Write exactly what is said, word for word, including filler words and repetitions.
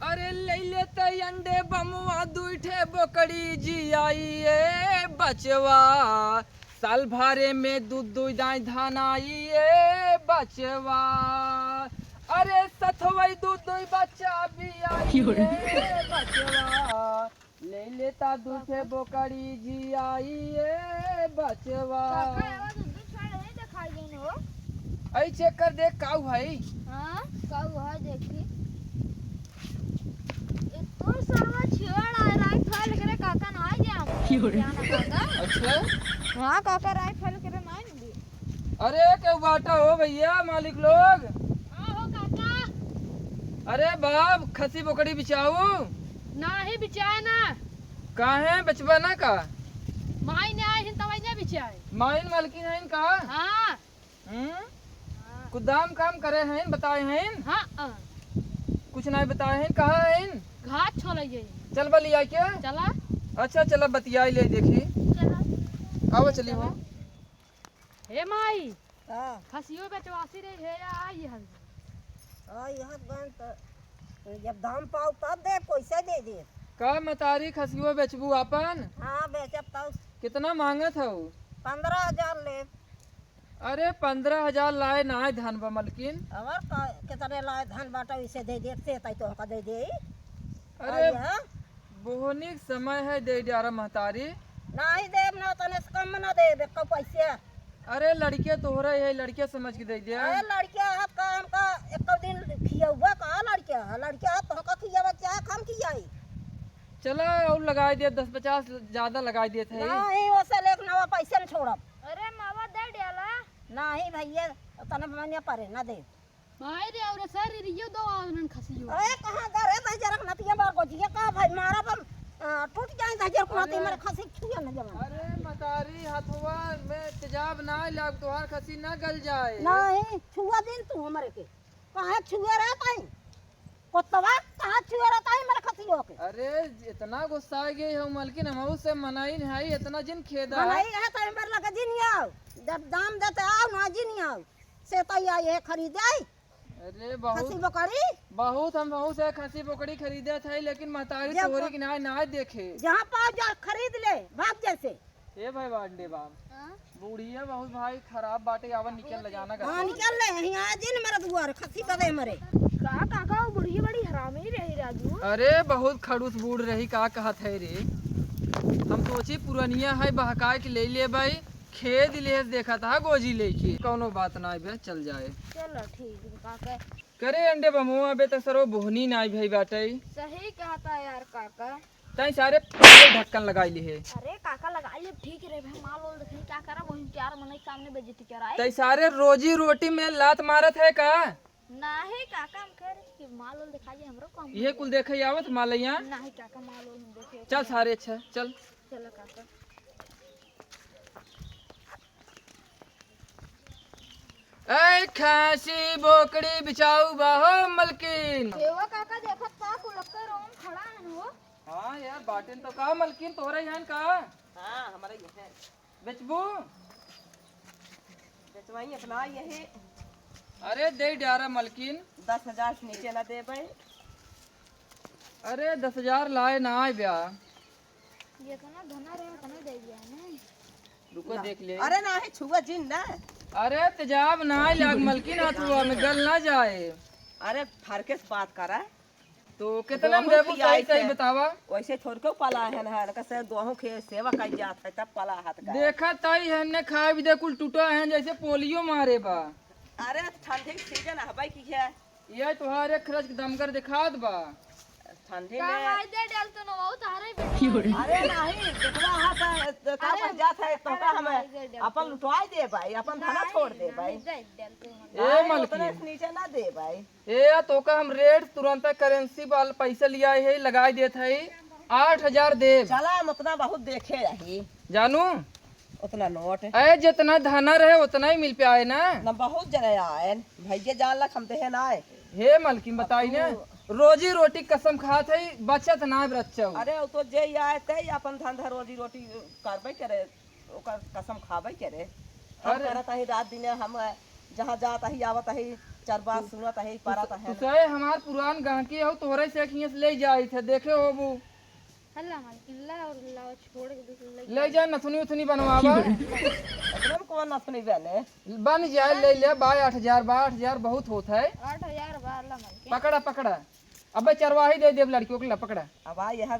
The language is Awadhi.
अरे ले लेते अंडे बमवा दुई ठे बोकड़ी जियाई ए बचवा, साल भरे में दू दू दाई धान आई ए बचवा। अरे सथवई दू दू बच्चा भी आई ए बचवा, ले लेता दू ठे बोकड़ी जियाई ए बचवा। काका, एगो दू दू ठे नहीं दिखाई देन हो। आई चेक कर देख काऊ है। हाँ, काऊ है देखी। ए तोर सरवा छेड़ आए राइफल करे काका ना आ गया। क्यों रे? क्या ना काका? अच्छा। हाँ काका राइफल करे ना आ गया। अरे केहू बाटा हो भैया मालिक लोग? हाँ हो काका। अरे बाप खसी बोकड़ी बिचाऊ? नाही बिचाए ना। काहे बेचबा ना का? माई ने आए हिन तवाई ने बिचाए। माइन मालकिन हइन का? हाँ। हम्म? हाँ। कुछ दाम काम करे हइन बताए हइन? हाँ, हाँ। कुछ नाहीं बताए हइन कहाँ हइन? घाट छोलइए। चल बा लिया के। चला। अच्छा चला बतियाई ले देखी। चला। आवा चली हो। हे माई। हाँ। खसियो बेचवासी रही है या आई हल? हाँ यह गन तो जब दाम पाऊ तब दे पैसा दे दे। का मतारी खसियो बेचबू आपन? हाँ बेचब तब। कितना मांगत हऊ? पन्द्रह हजार ले। अरे पन्द्रह हजार लाए नाय धन बा मलकिन। और का कितने लाए धन बाटा इसे दे दे से ताई तो का दे दे। अरे बोहनी के समय है दे डारा महतारी। नाही देब ना तने से कम ना देब एको पैसे। अरे लड़के तोहरा है लड़के समझ के दे दे। अरे लड़के हाथ का हमका एको दिन खियौबा का लड़के है लड़के हाथ तो हमका खियावा चाहे हम खियाई। चला और लगाई दे दस पचास ज्यादा लगाई देत है। नाही ओसे लेक नवा पैसे न छोड़ब। अरे मावा दे डाला। नाही भैया तने मनिया परे ना दे। भाई रे और सर रियो दो आवन खसियो। अरे कहाँ गरे भाई जरा नतिया बार को जिया का भाई मारा बम टूट जाए था जर कुनाती मारे खसी छुआ न जवन। अरे मतारी हथवा में तेजाब ना लाग तोहार खसी ना गल जाए। नाही छुआ दिन तू हमरे के कहाँ छुए रहता है? कोतवा कहाँ छुए रहता है मेरे खसियो के? अरे इतना गुस्सा आ गई हो मलकिन हमहू से मनाई नहीं इतना जिन खेदा। मनाई है तो मेरे लगे जिन आओ जब दाम देते आओ ना जिन आओ। से तो आई है खरीदे। अरे बहुत खसी बोकड़ी। बहुत हम बहुत से खसी बोकड़ी खरीदे थे लेकिन महतारी जब तोहरी की ना ना देखे। जहाँ पाओ जा खरीद ले भाग जैसे। ए भाई बांडे बाम। हाँ? बुढ़िया बहुत भाई खराब बाटे आवन निकल ले जाना घर हाँ से। निकल ले यहाँ आ जिन मेरा दुआर खसी बदे मरे। का काका वो बुढ़िया बड़ी हरामी रही राजू। अरे बहुत खड़ूस बूढ़ रही का कहत है रे। हम सोची पुरनिया है बहकाए के ले ले भाई। खेद लेस देखा था गोजी लेके। कौनो बात ना बे चल जाए। चलो ठीक है काका। करे अंडे बमो अबे त सरो बोहनी ना भई बाटे। सही कहता यार काका। तई सारे पहले ढक्कन लगाई ली है। अरे काका लगा ले ठीक रहे भाई माल ओल देखी क्या करा वही चार मनई सामने बेइज्जती कराए। तई सारे रोजी रोटी में लात मारत है का? नाही काका हम कह रहे कि माल ओल दिखा दे हमरो काम। ये कुल देखे आवत मालैया। नाही काका माल ओल हम देखे। चल सारे अच्छा चल। चलो काका। ए खासी बोकड़ी बिचाऊ बा हो मलकिन। एवा काका देखत का कुलक्कर ओम खड़ा है हो। हाँ यार बाटेन तो का मलकिन तोरे यहाँ का? हाँ हमारे यहाँ। बेचबू? बेचवाई अपना यही। अरे दे डारा मलकिन। दस हजार से नीचे ना दे भाई। अरे दस हजार लाए ना आए ब्या। ये तो ना धना रहे उतना दे दिया है ना। रुको ना। देख ले। अरे ना है छुआ जिन ना। अरे तेजाब ना आए लाग मलकिन हाथ हुआ में गल ना जाए। अरे फरके से बात करा। तो कितना में देबू सही सही बतावा। वैसे थोड़ के पला है ना इनका से दोहों के सेवा कर जात है तब पला हाथ का। देखा ताई है ने खाए भी दे कुल टूटा है जैसे पोलियो मारे बा। अरे ठंडी के सीजन हवाई की है। ये तोहार एक खरच के दमगर दिखात बा। ठंडी का में। भाई दे डाल तो ना वो तारे ही बेटा। अरे नहीं, बेटवा हाथ है, तो का अरे, बन जात है, तो अरे का हमें भाई दे डाल अपन तो। लुटवाई दे भाई, अपन धना नहीं, छोड़ दे नहीं भाई। दे डाल तो हम। ए नहीं, मलकिन। उतने से नीचे ना दे भाई। ए, तोका हम रेट तुरंत करेंसी वाल पैसा लिया है, लगाई देत है, आठ हजार देब। चला, हम उतना बहुत देखे रही। जानू? उतना नोट। ए, जितना धना रहे, उतना ही मिल पे आए ना। ना, बहुत जने आए, भैया जान लक हम देहे ना आए। हे मलकिन, बताई ना, अब तू रोजी रोटी कसम खात है, बचत ना बच्चा। अरे, वो तो जे आए, ते अपन धंधा रोजी रोटी करबे करे। ओकर कसम खाबे के रे। हम अरे। करत हई रात दिन, हम जहाँ जात हई, आवत हई, चरवाह सुनत है, परत है। तू सही हमार पुरान गहकी हो, तोहरे से एक हियाँ से ले जाई थे, देखे होबू। हल्ला मालकिन, ला और ला, छोड़ के दूसरे ले ले जा, नथुनी उथुनी बनवावा। अतने में कौन नथुनी बने? बन जाए, ले ले, बा आठ हजार, बा आठ हजार बहुत होत है। आठ हजार बा, ला मालकिन। पकड़ा, पकड़ा। अबे चरवाही दे देब लड़कियों के, ला पकड़ा। अब आ यह